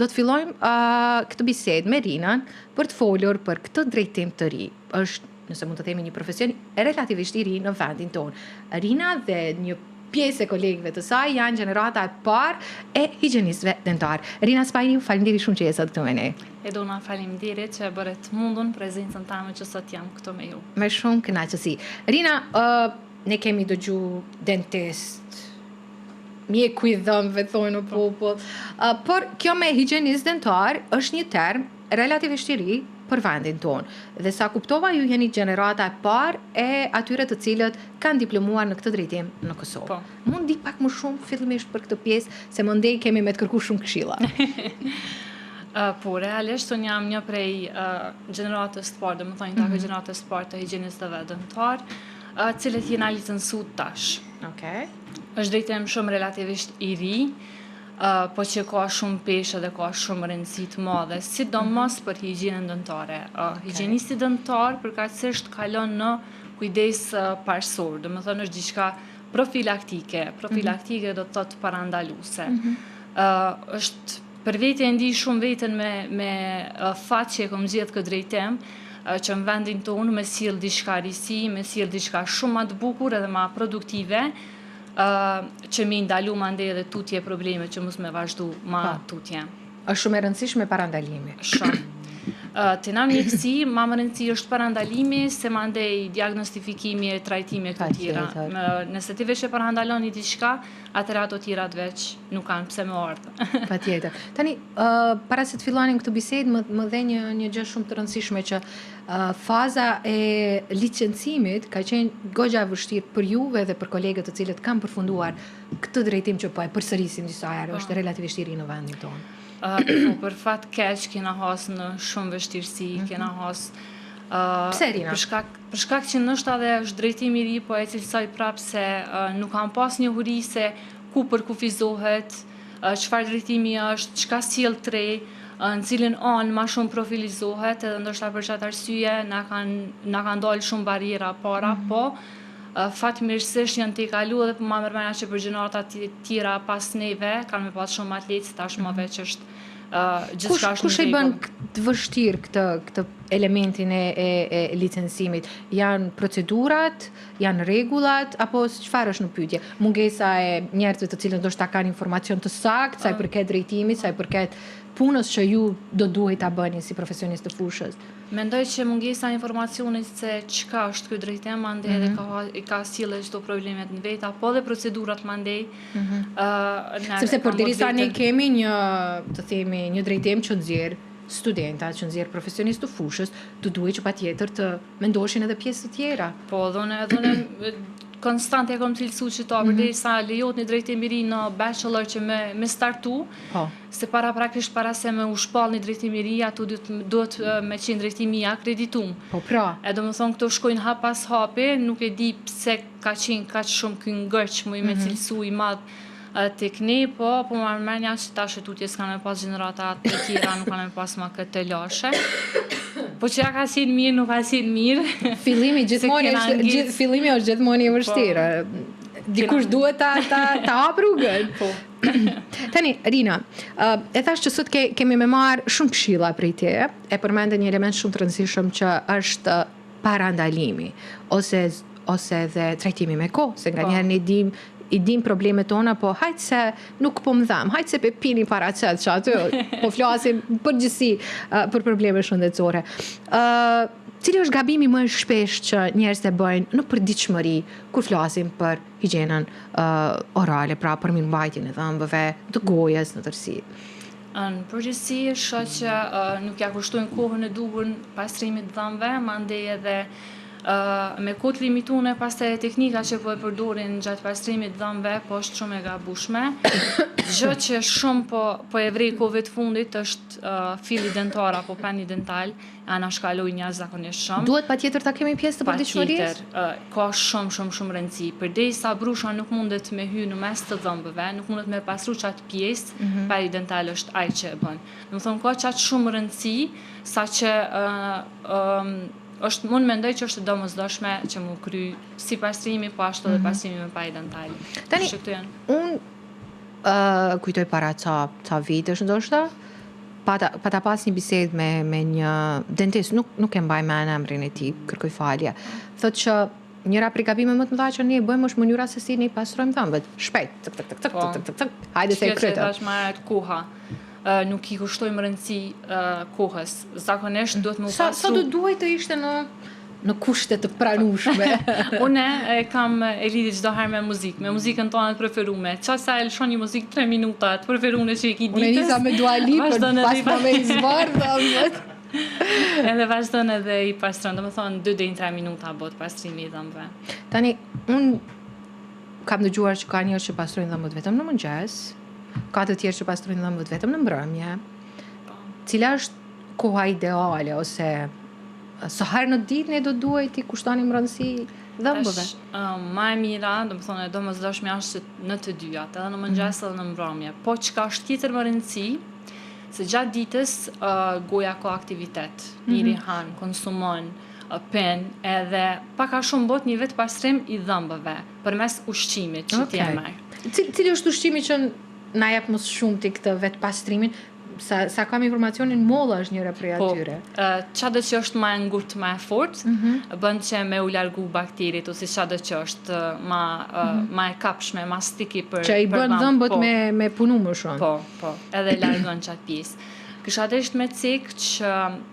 do të fillojmë uh, këtë bisedë me Rinën për të folur për këtë drejtim të ri. Është, nëse mund të themi, një profesion relativisht i ri në vendin tonë. Rina dhe një pjesë e kolegëve të saj janë gjenerata e parë e higjienistëve dentarë. Rina Spahiu, faleminderit shumë që je sot këtu me ne. Edona, faleminderit që e bëre të mundun prezencën tame që sot jam këtu me ju. Me shumë kënaqësi. Rina, uh, ne kemi dëgju dentist, mjeku i dhëmbëve thonë në po. popull. Uh, por kjo me higjienist dentar është një term relativisht i ri për vendin tonë. Dhe sa kuptova ju jeni gjenerata e parë e atyre të cilët kanë diplomuar në këtë drejtim në Kosovë. Po. Mund di pak më shumë fillimisht për këtë pjesë, se mandej kemi me të kërku shumë këshilla. Uh, po, realisht unë jam një prej uh, gjeneratës të parë, domethënë mm -hmm. gjeneratës të parë të higjienistëve dentar, uh, cilët jena licencu tash. Okej. Është drejtim shumë relativisht i ri, uh, po që ka shumë peshë dhe ka shumë rëndësi të madhe, sidomos mm -hmm. për higjienën dentare. Uh, okay. Higjienisti dentar përkatësisht kalon në kujdes uh, parësor, domethënë është diçka profilaktike, profilaktike mm -hmm. do të thotë parandaluese. Mm -hmm. uh, është Për vete e ndij shumë veten me me fat që e kom zgjedh këtë drejtim, që në vendin tonë me sjell diçka risi, me sjell diçka shumë ma të bukur edhe ma produktive, që me i ndalu mandej edhe tutje probleme që mos me vazhdu ma po. tutje. Është shumë e rëndësishme parandalimi. Shumë. Te na në mjekësi, ma me rëndësi është parandalimi, se mandej diagnostifikimi e trajtimi e këto tjera. Nëse ti veç e parandalon një diçka, atëherë ato tjerat veç nuk kanë pse me ardhë. Patjetër. Tani, uh, para se të fillonim këtë bisedë, më, më dhe një, një gjë shumë të rëndësishme që uh, faza e licencimit ka qenë goxha e vështirë për juve dhe për kolegët të cilët kanë përfunduar këtë drejtim që po e përsërisim disa herë, është po. relativisht i ri në vendin tonë. Uh, po, për fat keq kena has në shumë vështirësi, mm -hmm. kena has uh, Pse Rina? Për shkak Për shkak që ndoshta edhe është drejtim i ri, po e cilësoj prapë se nuk kam pas njohuri se ku përkufizohet, çfarë drejtimi është, çka sjell të re, në cilën anë ma shumë profilizohet, edhe ndoshta për qatë arsye na kanë na kanë dalë shumë barriera para, mm -hmm. po fatmirësisht janë tejkalu edhe po ma merr mendja që për gjeneratat tjera pas neve kanë me pas shumë ma të lehtë, se tashmë mm -hmm. veç është gjithçka është Kush e bën të vështirë këtë këtë elementin e e, e licencimit? Janë procedurat, janë rregullat apo çfarë është në pyetje? Mungesa e njerëzve të cilët ndoshta kanë informacion të saktë sa i përket drejtimit, sa i përket punës që ju do duhej ta bëni si profesionistë të fushës. Mendoj që mungesa e informacionit se çka është ky drejtim, mandej edhe mm -hmm. ka i ka sjellë çdo problemet në veta, po dhe procedurat mandej. Mm -hmm. Sepse përderisa ne kemi një, të themi, një drejtim që nxjerr studenta, që nxjerr profesionistë të fushës, do duhej që patjetër të mendoshin edhe pjesë të tjera. Po, dhe unë edhe unë konstant e kom cilësu që ta, mm -hmm. përderisa lejohet një drejtim i ri në bachelor që me, me startu, po. se paraprakisht para se me u shpall një drejtim i ri, ato duhet me qenë drejtimi i akreditum. Po pra. E domethonë këto shkojnë hap pas hapi, nuk e di pse ka qenë kaq shumë ky ngërç muj me mhm. cilësu i madh tek ne, po, po ma merr menja që tash e tutje s'kanë me pas gjenerata të tjera, nuk kanë me pas ma këtë telashe. Po që ja ka qenë mirë, nuk ka qenë mirë. Fillimi gjithmonë është, gjith, fillimi është gjithmonë i vështirë. Po. Dikush duhet ta ta ta hap rrugën. Po. Tani, Rina, uh, e thash që sot ke, kemi me marrë shumë këshilla prej teje, e përmende një element shumë të rëndësishëm që është parandalimi ose ose edhe trajtimi me kohë, se nganjëherë po. ne dim i dim problemet tona, po hajt se nuk po më dhem, hajt se pe pi ni paracet që aty, po flasim përgjithësi uh, për probleme shëndetësore. Uh, cili është gabimi më i shpeshtë që njerëzit e bëjnë në përditshmëri kur flasim për higjienën uh, orale, pra për mirëmbajtjen e dhëmbëve, të gojës në tërësi? Në përgjithësi shoh që nuk ja kushtojnë kohën e duhur pastrimit të dhëmbëve, mandej edhe me kohë të limitune, pastaj teknika që po e përdorin gjatë pastrimit të dhëmbëve po është shumë e gabushme. Gjë që shumë po po e vrej kohëve të fundit është filli dentar apo peni dental, e anashkalojnë jashtëzakonisht shumë. Duhet patjetër ta kemi pjesë të përditshmërisë? Patjetër, ka shumë shumë shumë rëndësi. Përderisa brusha nuk mundet me hy në mes të dhëmbëve, nuk mundet me pastru qatë pjesë, mm -hmm. peni dental është ai që e bën. Domethonë ka qaq shumë rëndësi sa që uh, është unë mendoj që është e domosdoshme që mu kry si pastrimi, po ashtu edhe mm -hmm. pastrimi me pe dental. Tani, unë uh, kujtoj para ca, ca vitesh ndoshta, Pata, pata pas një bisedë me, me një dentist, nuk, nuk e mbaj mend emrin e tij, kërkoj falje. Thotë që njëra prej gabimeve më të mëdha që ne bëjmë është mënyra se si ne i pastrojmë dhëmbët. Shpejt, tık tık tık tık Po. tık tık tık. Hajde se e Kjo që kryetëm. thash ma herët koha. Ë, nuk i kushtojmë rëndësi ë, kohës. Zakonisht duhet me u Sa sa pastru. do duhej të ishte në në kushte të pranueshme. Une e kam e lidhi çdo herë me muzikë, me muzikën tonë të preferume. Qa sa e lëshon një muzikë 3 minuta të preferume që i ki Unë e ditës. nisa me Dua Lipën, vazhdon edhe pas i ma me i zvarr dhëmbët. Edhe vazhdon edhe i pastron, domethënë 2 deri në 3 minuta bëhet pastrimi i dhëmbëve. Tani, unë kam dëgjuar që ka njerëz që pastrojnë dhëmbët vetëm në mëngjes, ka të tjerë që pastrojnë dhëmbët vetëm në mbrëmje. Po. Cila është koha ideale ose sa herë në ditë ne do duhej t'i kushtonim rëndësi dhëmbëve? Tash, ë, ma e mira, domethënë e domosdoshme është që në të dyjat, edhe në mëngjes edhe në mbrëmje. Po çka është tjetër më rëndësi, se gjatë ditës ë, goja ka aktivitet, njeri han, konsumon, ë, pen, edhe pak a shumë bëhet një vetë pastrim i dhëmbëve përmes ushqimit që ti e Okej. merr. Cili, cili është ushqimi që na jep më së shumti këtë vetë pastrimin? Sa sa kam informacionin, molla është njëra prej Po, atyre. ë, çado që është ma e ngurtë, ma e fortë, bën që me u largu bakteriet ose çado që është ë, ma ë, ma e kapshme, ma sticky për Që i për bën dhëmb, dhëmbët po. me me punu më shumë. Po, po, edhe largon qatë pjesë. Kisha desht me cek që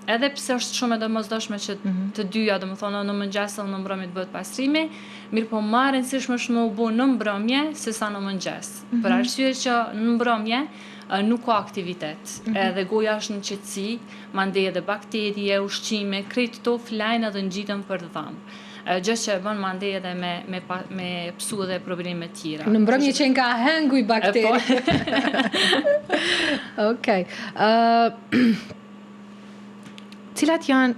edhe pse është shumë e domosdoshme që të dyja, domethënë në mëngjes edhe në mbrëmje të bëhet pastrimi, mirë po më e rëndësishme është me u bë në mbrëmje se sa në mëngjes. Për arsye që në mbrëmje ë, nuk ka aktivitet, edhe goja është në qetësi, mandej edhe bakterie, ushqime, krejt këto flajnë edhe ngjiten për dhëmb. Ë, Gjë që e bën mandej edhe me me pa, me psu edhe probleme tjera. Në mbrëmje që nga hëngu i E, po. bakteri. Okej. Ë cilat janë,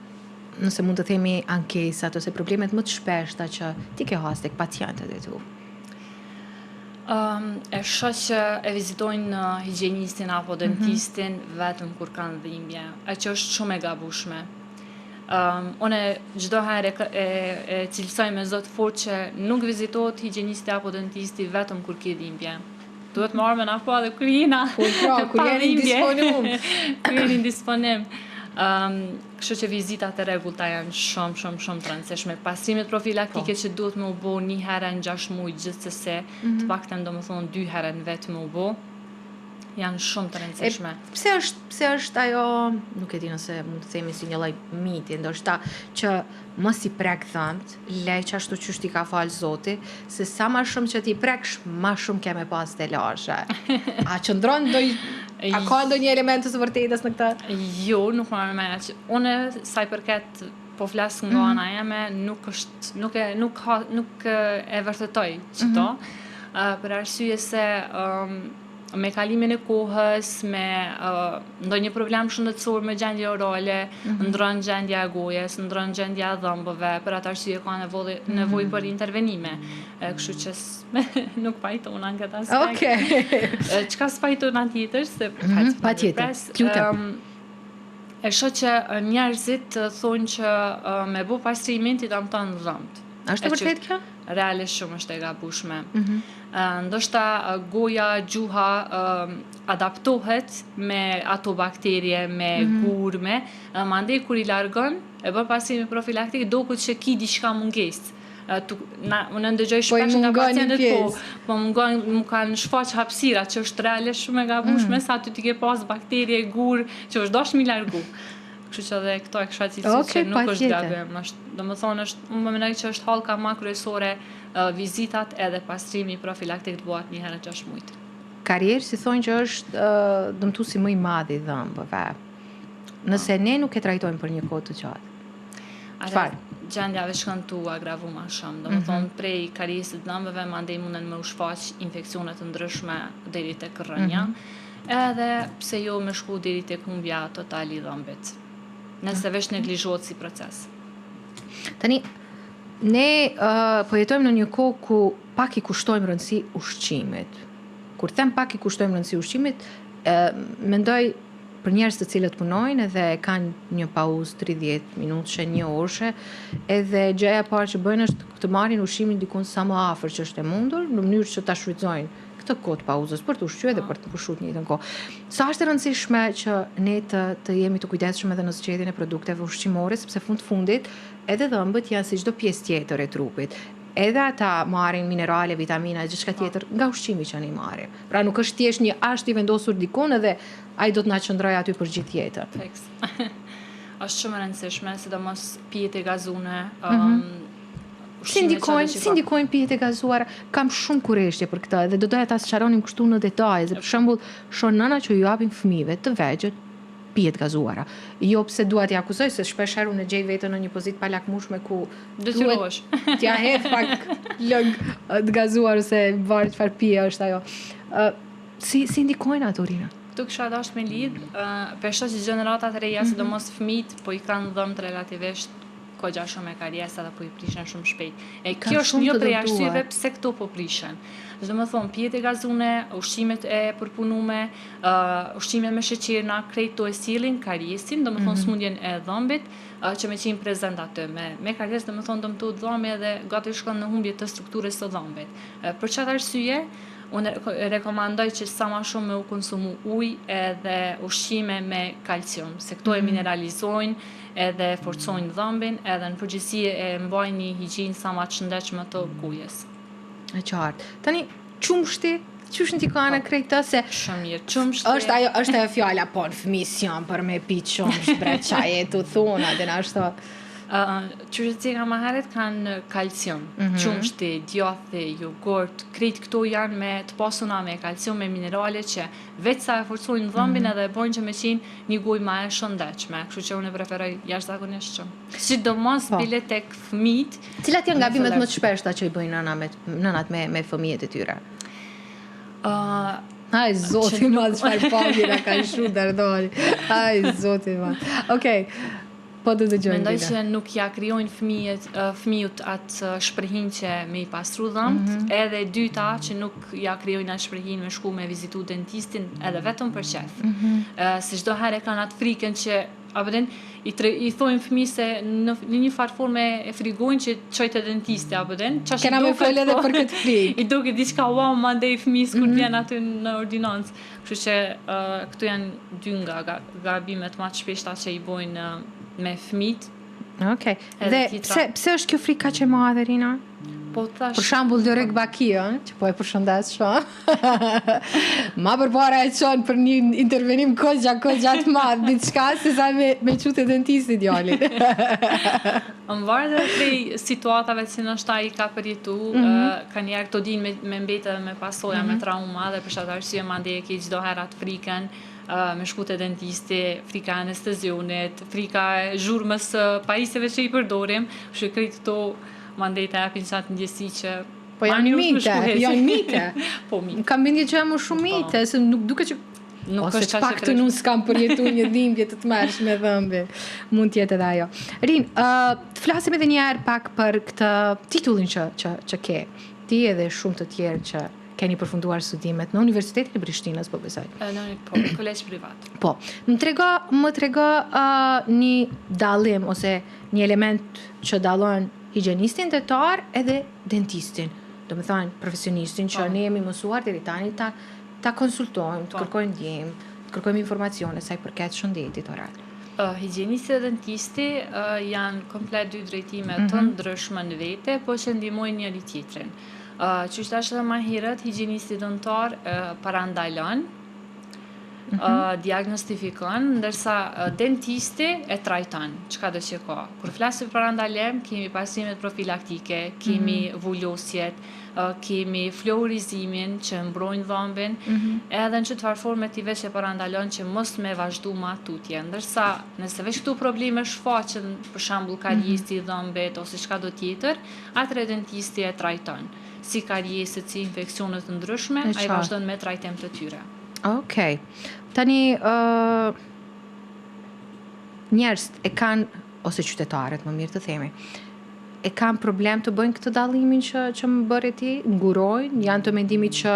nëse mund të themi ankesat ose problemet më të shpeshta që ti ke has tek pacientët e tu? Um, e shoh që e vizitojnë uh, higienistin apo dentistin vetëm kur kanë dhimbje, e që është shumë e gabushme. Um, unë çdo herë e, kë- e, e cilësoj me zë të fort që nuk vizitohet higjienisti apo dentisti vetëm kur ke dhimbje. Duhet marrë me na po edhe kur jena. Po, pra, kur pa jeni në dhimbje. disponim. kur jeni në disponim. Um, kështu që vizitat e rregullta janë shumë, shumë, shumë të rëndësishme. Pastrimet profilaktike Po. që duhet me u bo një herë në 6 muaj gjithsesi, Mhm. të paktën domethënë dy herë në vit me u bo, janë shumë të rëndësishme. Pse është pse është ajo, nuk e di nëse mund të themi si një lloj miti, ndoshta që mos i prek dhëmbt, le që ashtu qysh ti ka fal Zoti, se sa ma shumë që ti preksh, ma shumë ke me pas telashe. A qëndron ndoj a ka ndonjë element të së vërtetës në këtë? Jo, nuk marrë me që unë sa i përket po flas nga ana jeme, nuk është nuk e nuk ha, nuk e e vërtetoj qëto. Ë, për arsye se ëm, me kalimin e kohës, me uh, ndonjë problem shëndetësor me gjendje orale, ndron gjendja e gojës, ndron gjendja e dhëmbëve, për atë arsye ka nevojë nevojë për intervenime. E, kështu që s- nuk pajtona në këtë aspekt. Okej. E, Çka s'pajtona tjetër, se mm Mhm, patjetër, t'lutem. e shoh që e, njerëzit e, thonë që e, me bo pastrimin ti dëmton dhëmbët. Është e E që- vërtet kjo? Realisht shumë është e gabushme. Mhm. Ë, ndoshta ë, goja, gjuha ë, adaptohet me ato bakterie, me Mhm. gurme, ë, mandej kur i largon, e bën pastrimin profilaktik, duket që ki diçka mungesë. Ë, Tu, na, unë ndëgjoj Po i shpesh nga mungon një pacientët, po, pjesë. po mungon, më kanë shfaq hapësira që është realisht shumë e gabushme, Mm. sa aty ti ke pas bakterie, gur, që është dash mi largu. Kështu që edhe këto e kisha cilësu Okej, që nuk është patjetër. gabim, është, domethënë është, unë më mendoj që është hallka më kryesore ë, vizitat edhe pastrimi profilaktik të bëhet një herë në 6 muajt. Karrierë si thonë që është uh, dëmtuesi më i madh i dhëmbëve. Nëse ne nuk e trajtojmë për një kohë të gjatë. Atëherë, gjendja veç shkon tu agravu ma shumë. Do më thonë, prej kariesit dhëmbëve, mandej munden me u shfaq infeksione të ndryshme deri tek rrënja. Edhe pse jo me shku deri tek humbja total i dhëmbit. Nëse veç neglizhohet si proces. Tani ne uh, po jetojmë në një kohë ku pak i kushtojmë rëndësi ushqimit. Kur them pak i kushtojmë rëndësi ushqimit, uh, mendoj për njerëz të cilët punojnë edhe kanë një pauzë 30 minutëshe, një orëshe, edhe gjëja e parë që bëjnë është të marrin ushqimin dikun sa më afër që është e mundur, në mënyrë që ta shfrytëzojnë këtë kohë të pauzës për të ushqyer dhe për të pushuar të njëjtën kohë. Sa është e rëndësishme që ne të të jemi të kujdesshëm edhe në zgjedhjen e produkteve ushqimore, sepse fund fundit edhe dhëmbët janë si çdo pjesë tjetër e trupit. Edhe ata marrin minerale, vitamina e gjithçka tjetër nga ushqimi që ne marrim. Pra nuk është thjesht një asht i vendosur dikun edhe ai do të na qëndrojë aty për gjithë jetën. Fiks. është shumë e rëndësishme, sidomos pijet e gazume, mm -hmm. um, Si ndikojnë, si ndikojnë pijet e gazuara? Kam shumë kureshtje për këtë dhe do doja ta sqaronim kështu në detaje, se për shembull, shoh nëna që ju japin fëmijëve të vegjël pijet gazuara. Jo pse dua t'i akuzoj se shpesh herë unë e gjej veten në një pozitë palakmushme ku detyrohesh t'ja hedh pak lëng të gazuar ose varet çfarë pije është ajo. Ë si si ndikojnë ato Rina? Këtu kisha dashtë me lidh, uh, pe shoh që gjeneratat e reja, mm -hmm. sidomos fëmijët, po i kanë dhëmbët relativisht kogja shumë me karies edhe po i prishen shumë shpejt. E kjo është një prej arsyeve pse këto po prishen. Do të thonë pijet e gazume, ushqimet e përpunume, uh, ushqimet me sheqerna, krejt to e sjellin kariesin, do të thonë mm -hmm. smundjen e dhëmbit, uh, që me qenë prezent aty. Me, me karies, do të thonë dëmtohet dhëmbi edhe gati shkon në humbje të strukturës së dhëmbit. Uh, për çfarë arsye? Unë rekomandoj që sa ma shumë me u konsumu ujë edhe ushqime me kalcium, se këto e mhm. mineralizojnë edhe forcojnë dhëmbin edhe në përgjithësi e mbajnë një higjenë sa ma të shëndetshme të gojës. E qartë. Tani qumshti qysh ndikon në po. krejt këtë se shumë mirë qumshti është ajo është ajo fjala po në fëmijë s'janë për me pi qumsht bre ça je tu thonë atë ashtu Uh, që që ceka ma herët kanë kalcium, mm -hmm. qumshti, djathi, jogurt, krejt këto janë me të pasuna me kalcium, me minerale që veç sa e forcojnë dhëmbin mm -hmm. edhe e bojnë që me qenë një gojë ma e shëndetshme, kështu që unë e preferoj jashtëzakonisht shumë. Sidomos po. bile tek fëmijët. Cilat janë gabimet më të shpeshta që i bëjnë nëna me nënat me me fëmijët e tyre? Ë uh, Aj, zoti ma çfarë pamje na ka lshu Dardani. Aj, zoti ma. Okej. Po të dëgjojmë. Mendoj që nuk ja krijojnë fëmijët fëmijut atë shprehin që me i pastru dhëmbët, mm -hmm. edhe e dyta që nuk ja krijojnë atë shprehin me shku me vizitu dentistin edhe vetëm për qef. Mm -hmm. Se çdo herë kanë atë frikën që a po din, i, tre, i thojnë fëmijë se në, në një farë forme e frigojnë që çoj te dentisti, a po din, qa Kena me folë edhe po, për këtë frikë. I duket diçka wow, mandej fëmijës kur mm -hmm. vjen aty në ordinancë. Kështu që uh, këtu janë dy nga gabimet ma të shpeshta që i bojnë me fëmijët. Okej. Okay. Dhe pse pse është kjo frikë kaq e madhe Rina? Po thash. Për shembull Lorek Bakion, që po e përshëndes shumë. Ma përpara e çon për një intervenim kogja kogja të madh, diçka se sa me me çu te dentisti djalin. Më varet edhe prej situatave që ndoshta i ka përjetu, mm -hmm. uh, ka njerë këto dinë me, me mbetë edhe me pasoja, mm -hmm. me trauma dhe për qatë arsye mandej e ke çdo herë atë frikën, uh, me shku te dentisti, frika e anestezionit, frika e zhurmës së pajisjeve që i përdorim, kështu që krejt këto mandej të japin qatë ndjesi që Po janë mite, janë mite. po mite. Kam bindje që janë më shumë po. mite, se nuk duket që Nuk Ose është pak të nuk s'kam përjetu një dhimbje të tmerrshme dhëmbi. Mund të jetë edhe ajo. Rin, uh, të flasim edhe një herë pak për këtë titullin që që që ke. Ti edhe shumë të tjerë që keni përfunduar studimet në Universitetin e Prishtinës, po besoj. Në po, kolegj privat. Po. Më trego, më trego uh, një dallim ose një element që dallon higienistin dentar edhe dentistin. Domethënë profesionistin që po. ne jemi mësuar deri tani ta ta konsultojmë, të po. kërkojmë ndihmë, të kërkojmë informacione sa i përket shëndetit oral. Uh, higjienisti dhe dentisti uh, janë komplet dy drejtime mm -hmm. të mhm. ndryshme në vete, po që ndihmojnë njëri tjetrin. Uh, qysh thashë edhe ma herët, higjienisti dentar uh, parandalon, mm -hmm. uh, diagnostifikon, ndërsa uh, dentisti e trajton, çka do që ka. Kur flasim për parandalim, kemi pastrimet profilaktike, kemi mm -hmm. vulosjet, kemi fluorizimin që mbrojnë dhëmbin, mm -hmm. edhe në qëtë farë forme ti veç e parandalon që mos me vazhdu ma tutje. Ndërsa, nëse veç këto probleme shfaqen, për shembull kariesi i mm -hmm. dhëmbit ose çka do tjetër, atëherë dentisti e trajton. Si karieset, si infeksionet të ndryshme, ai vazhdon me trajtim të tyre. Okej. Okay. Tani, uh, njerëzit e kanë, ose qytetarët, më mirë të themi, e kanë problem të bëjnë këtë dallimin që që më bëre ti, ngurojnë, janë të mendimit që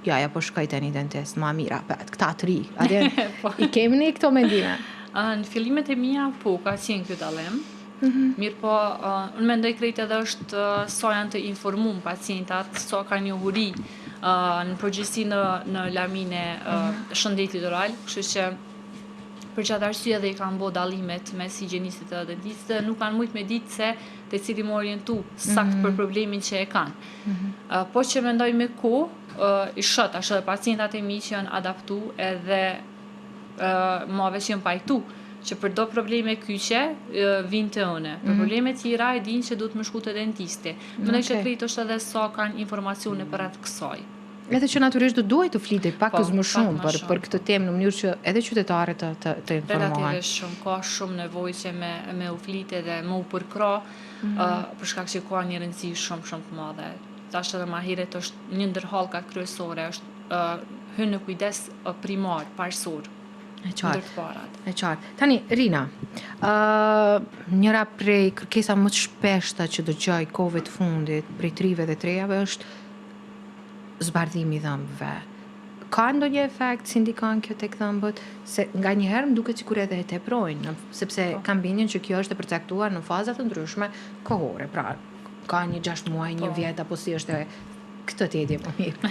ja, ja po shkoj te një dentist, ma mirë apet, këta të ri, a din, po. i kemi ne këto mendime. Në fillimet e mia, po, ka qenë ky dallim. Mm -hmm. Mirë po, uh, unë mendoj krejt edhe është uh, sa janë të informum pacientat, sa kanë njohuri. Në përgjithësi në në laminë e mhm. shëndetit oral, kështu që për qatë arsye edhe i kanë bo dallimet mes higjenistit dhe dentistit dhe nuk kanë mujtë me ditë se te cili me u orientu sakt mm -hmm. për problemin që e kanë. Mm -hmm. uh, po që mendoj me kohë, uh, i shoh tash edhe pacientat e mi që janë adaptu edhe uh, ma veç janë pajtu që për do probleme kyçe vijnë te une. Për mm -hmm. probleme tjera e dinë që duhet me shku te dentisti. Mendoj okay. që krejt është edhe sa kanë informacione përreth kësaj. Edhe që natyrisht do duhej të flitej pakëz po, më shumë për shumë. për këtë temë në mënyrë që edhe qytetarët të të, të informohen. Relativisht shumë ka shumë nevojë që me me u flit edhe me u përkrah, mm -hmm. uh, për shkak që ka një rëndësi shumë shumë të madhe. Tash edhe ma herët është një ndër hallkat kryesore është uh, hyn në kujdes uh, primar, parësor. E qartë. Ndër të parat. E qartë. Tani, Rina, uh, njëra prej kërkesa më të shpeshta që dëgjoj kohëve të fundit prej të rive dhe të rejave është zbardhimi i dhëmbëve. Ka ndonjë efekt si ndikon kjo tek dhëmbët? Se nganjëherë më duket sikur edhe e teprojnë, sepse po. kam bindjen që kjo është e përcaktuar në faza të ndryshme kohore. Pra, ka një 6 muaj, një po. vjet apo si është e Këtë ti e di më mirë.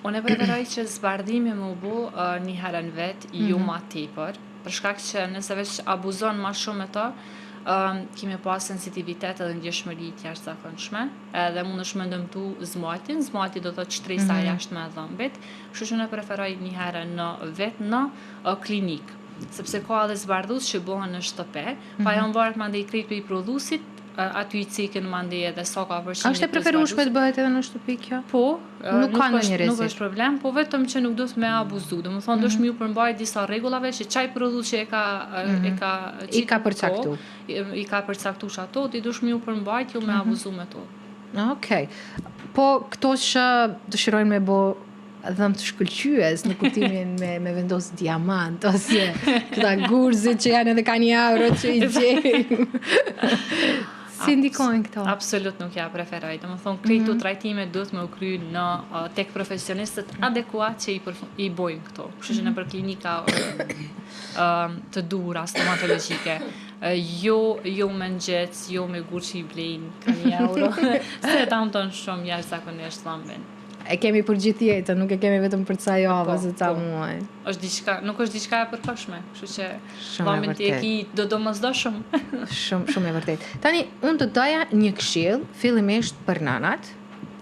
Unë e preferoj që zbardhimi me u bo uh, një herë në vit, mm -hmm. jo mhm. ma tepër, për shkak që nëse veç abuzon ma shumë me to, um, ki me pas sensitivitet edhe ndjeshmëri të jashtëzakonshme, edhe mundesh me dëmtu zmaltin, zmalti do të thotë shtresa mm -hmm. jashtme e dhëmbit, kështu që unë e preferoj një herë në vit në uh, klinikë sepse ka edhe zbardhus që bohen në shtëpi, mm -hmm. pa mhm. janë varet mandej krejt prej prodhusit, aty i cekin mandej edhe sa ka përqindje Është e preferueshme të bëhet edhe në shtëpi kjo? Po, nuk ka ndonjë rrezik. Nuk është problem, po vetëm që nuk duhet me abuzu. Domethënë mm -hmm. duhet me ju përmbajt disa rregullave që qaj prodhues që e ka mm -hmm. e ka i ka përcaktu. Po, i ka përcaktu qato, ti duhet me ju përmbajt, jo me mm -hmm. abuzu me to. Okej. Okay. Po këto që dëshirojnë me bo dhëmbë të shkëlqyes në kuptimin me me vendos diamant ose këta gurzit që janë edhe ka një euro që i gjejmë. si ndikojnë këto? Absolut nuk ja preferoj. Domethënë, krejt mm -hmm. trajtimet duhet me u kry në uh, tek profesionistët mm -hmm. adekuat që i, i bojnë këto. Kështu që mm -hmm. nëpër klinika uh, të duhura stomatologjike. Uh, jo, jo me ngjec, jo me gurë që i blejnë ka një euro. Se e damton shumë jashtëzakonisht dhëmbin. E kemi për gjithë jetën, nuk e kemi vetëm për ca javë po, ose ca po. muaj. Është diçka, nuk është diçka e përkohshme, kështu që dhëmbin ti e ki do domosdoshëm. shumë shumë e vërtetë. Tani unë të doja një këshill fillimisht për nënat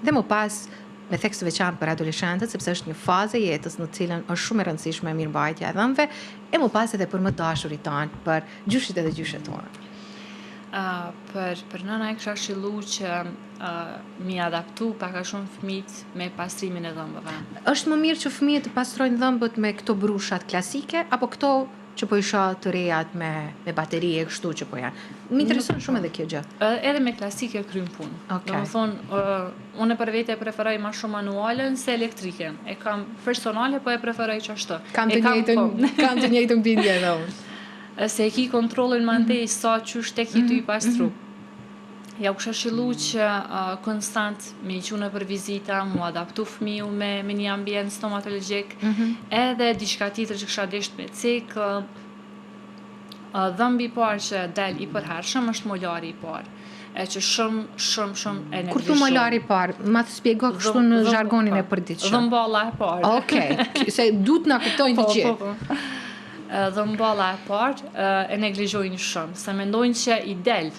dhe më pas me theks të veçantë për adoleshentët, sepse është një fazë e jetës në të cilën është shumë e rëndësishme mirëmbajtja e dhëmbëve, e më pas edhe për më dashurit tanë, për gjyshit edhe gjyshet tona. Uh, për për nëna e kisha këshillu që mi adaptu pak a shumë fëmijët me pastrimin e dhëmbëve. Është më mirë që fëmijët të pastrojnë dhëmbët me këto brushat klasike apo këto që po i shoh të rejat me me bateri e kështu që po janë. Më intereson shumë edhe kjo gjë. Edhe me klasike kryn punë. Okay. Domethënë, uh, unë për vete e preferoj ma shumë manualen se elektriken. E kam personale, po e preferoj qashtu. Kam të njëjtën, po. kam të njëjtën bindje edhe unë. Se e ki kontrollin mandej mm -hmm. sa qysh tek je tu i mhm. pastru. Mm -hmm. Ja u kisha këshillu që uh, konstant me i çu nëpër vizita, mu adaptu fëmiu me, me një ambient stomatologjik, mm -hmm. edhe diçka tjetër që kisha desht me cek, uh, dhëmbi i parë që del i përhershëm është molari i parë e që shumë, shumë, shumë e neglizhojnë. Kur thu molari i parë, ma të spjego kështu në zhargonin e po, përditshëm. Dhëmballa e parë. Okej, okay. se du të na kuptojnë të po, gjithë. Po, po. Dhëmballa e parë e neglizhojnë shumë, se mendojnë që i del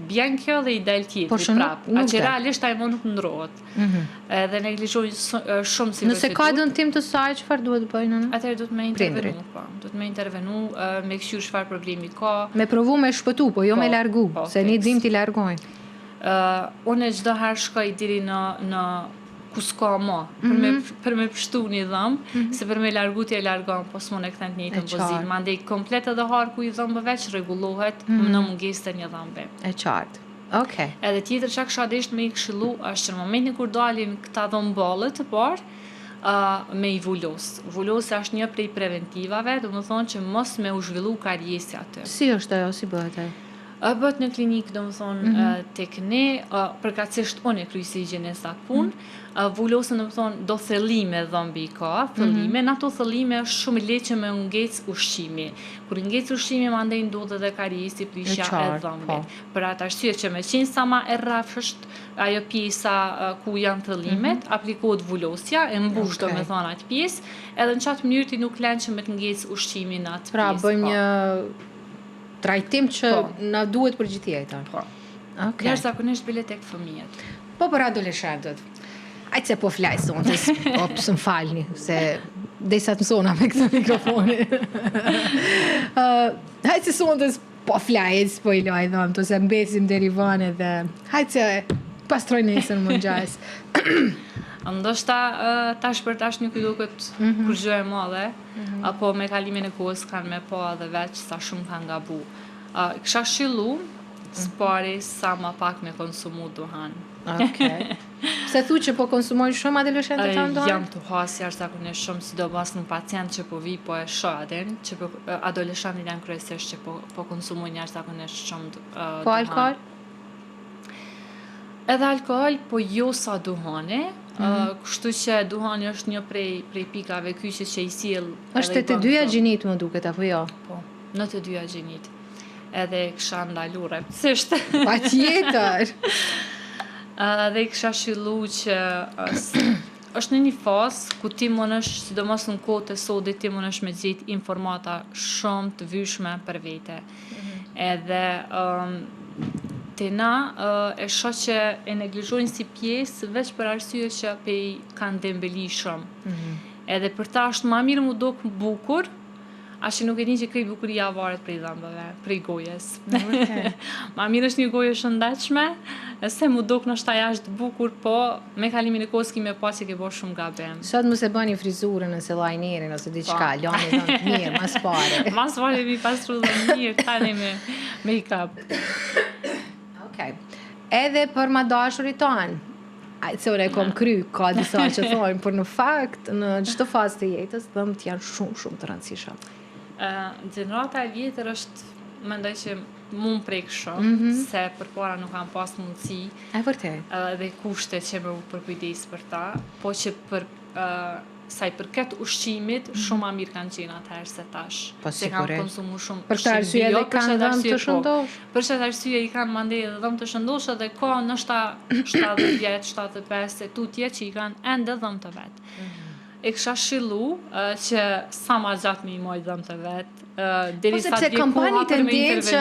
Bjen kjo dhe i del tjetri Por që prap. Nuk, nuk A që realisht ai mo nuk ndrohet. Mm -hmm. Edhe neglizhojnë shumë si Nëse ka dëmtim të saj, çfarë duhet të bëjnë? Atëherë duhet me intervenu, po. Duhet me intervenu, me kqyr çfarë problemi ka. Me provu me shpëtu, po jo po, me largu, po, se ne dim t'i largojmë. Uh, unë çdo herë shkoj deri në në ku s'ka ma, për me, mm -hmm. për me pshtu një dhëmb, mm -hmm. se për me largu ti e largon, po s'mund e kthen të njëjtën pozitë. Mandej komplet edhe harku i dhëmbëve çrregullohet mm -hmm. në mungesë të një dhëmbi. E qartë. Okej. Okay. Edhe tjetër çka kisha desht me i këshillu është që në momentin kur dalin këta dhëmballë të parë, uh, me i vulos. Vulosja është një prej preventivave, domethonë që mos me u zhvillu kariesi aty. Si është ajo, si bëhet ajo? Bëhet në klinikë, do më thonë, mm -hmm. tek ne, përkatësisht unë e kryj si higjienist atë punë, mm -hmm. vulosën, do më thonë, do thellime dhëmbi ka, thellime, mm -hmm. në ato thellime është shumë lehtë që me ngec ushqimi. Kur ngec ushqimi, mandej ndodh edhe kariesi, prishja e dhëmbit. Po. Për atë arsye që me qenë sa ma e rrafshët, ajo pjesa ku janë thellimet, mm -hmm. aplikohet vulosja, e mbush okay. do me thonë atë pjesë, edhe në qatë mënyrë ti nuk len që me të ngec ushqimi në atë pra, pjesë. Pra, bëjmë po. një trajtim që po. na duhet për gjithë jetën. Po. Okay. Jashtëzakonisht bile tek fëmijët. Po për adoleshentët. Ajtë se po flaj sonte, po pësë më falni, se desa të mësona me këtë mikrofoni. Hajtë se sonte po flaj, po i laj dhëmë, se mbesim deri vonë edhe hajtë se pastroj nesër më ngjajs. Ndoshta uh, tash për tash nuk i duket mm -hmm. kurgjë e madhe, mm -hmm. apo me kalimin e kohës kanë me pa edhe veç sa shumë kanë gabu. Uh, kisha këshillu, s'pari sa ma pak me konsumu duhan. Okej. Pse thu që po konsumojnë shumë adoleshentët tanë duhan? Jam të has jashtëzakonisht shumë, sidomos në pacient që po vi po e shoh adin, që po, adoleshentët janë kryesisht që po, po konsumojnë jashtëzakonisht shumë uh, Po alkohol? Edhe alkohol, po jo sa duhani, mm -hmm. uh, kështu që duhani është një prej, prej pikave kyçe që i sjell. Është të dyja gjinit më duket, apo jo? Po, në të dyja gjinit. Edhe kisha ndalu rreptësisht. Pa tjetër! uh, dhe kisha këshillu që uh, është në një fazë ku ti mundesh, sidomos në kohë të sodit, ti mundesh me gjetë informata shumë të vyshme për vete. Mm -hmm. Edhe um, te na uh, e shoh që e neglizhojnë si pjesë veç për arsye që pe i kanë dembeli shumë. Mm -hmm. Edhe për ta është ma mirë mu dok bukur, a që nuk e din që krejt bukuria varet prej dhëmbëve, prej gojës. Okay. ma mirë është një gojë e shëndetshme, se mu dok ndoshta jashtë bukur, po me kalimin e kohës ki me pa që ke bo shumë gabim. Sot mos e bëni frizurën ose lajnerin ose diçka, po. lani dhëmbët mirë, mas pari. Mas pari mi pastru dhëmbët mirë, tani me make-up. Okej. Edhe për ma dashurit tanë, Ai se unë e kom kry, ka disa që thonë, por në fakt, në çdo fazë të jetës, dhëmbët janë shumë, shumë të rëndësishëm. Uh, gjenerata e vjetër është, mendoj që mu më prek shumë, mm -hmm. se përpara nuk kam pas mundësi. E vërtet. Uh, dhe kushte që me u përkujdes për ta, po që për uh, sa i përket ushqimit, mm -hmm. shumë ma mirë kanë qenë atëherë se tash. Po, se kanë konsumu shumë Për këtë arsye edhe kanë dhëmbë të po. shëndosh. Për këtë arsye i kanë mandej edhe dhëmbë të shëndosh edhe ka ndoshta 70 vjet, 75 e tutje që i kanë ende dhëmbë të vet. Mm -hmm. E kisha këshillu uh, që sa ma gjatë me i majt dhëmbët e vet, uh, deri po, sa të vjen koha për me intervenu. Që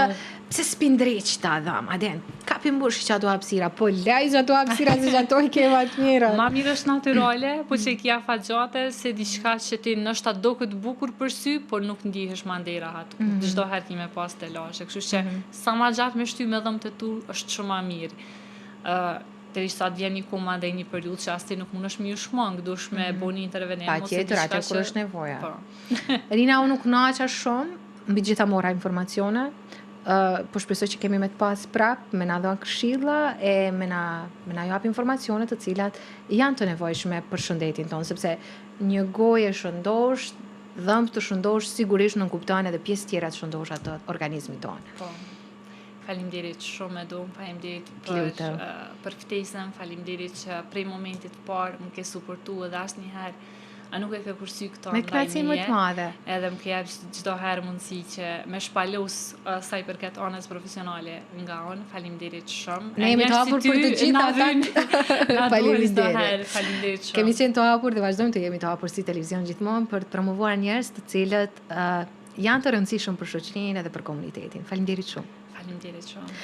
pse s'pi ndreq ta dhëm, a din, ka pi mbush që ato hapësira, po laj që ato hapësira se që ato i ke ma të mira. Ma mirë është natyrale, po që i ki afatgjate, se diçka që ti ndoshta doket bukur për sy, por nuk ndihesh mandej rahat. Mm -hmm. Çdo herë ki me pas telashe, kështu që mm -hmm. sa ma gjatë me shty me dhëmbët e tu, është shumë ma mirë. Uh, derisa të vjen një kohë mandej një periudhë që as ti nuk mundesh me ju shmang, dush me mm -hmm. bo një intervenim Pa tjetër, atë kur është nevoja. Po. Rina, unë u knaqa shumë, mbi gjitha mora informacione, uh, po shpresoj që kemi me të pas prap, me na dhënë këshilla e me na me na jap informacione të cilat janë të nevojshme për shëndetin tonë, sepse një gojë e shëndosh, dhëmbë të shëndosh sigurisht nënkupton edhe pjesë tjera të shëndosha të organizmit tonë. Po. Faleminderit shumë Edu, faleminderit për uh, për ftesën, faleminderit që prej momentit të parë më ke suportu edhe asnjëherë a nuk e ke kursy këto Me kënaqësinë më të madhe. Edhe më ke jap çdo herë mundësi që me shpalos uh, sa i përket anës profesionale nga unë. Faleminderit shumë. Ne jemi të hapur për të gjithë ata. Faleminderit. Faleminderit shumë. Kemi qenë të hapur dhe vazhdojmë të jemi të hapur si televizion gjithmonë për të promovuar njerëz të cilët uh, janë të rëndësishëm për shoqërinë edhe për komunitetin. Faleminderit shumë. Faleminderit shumë.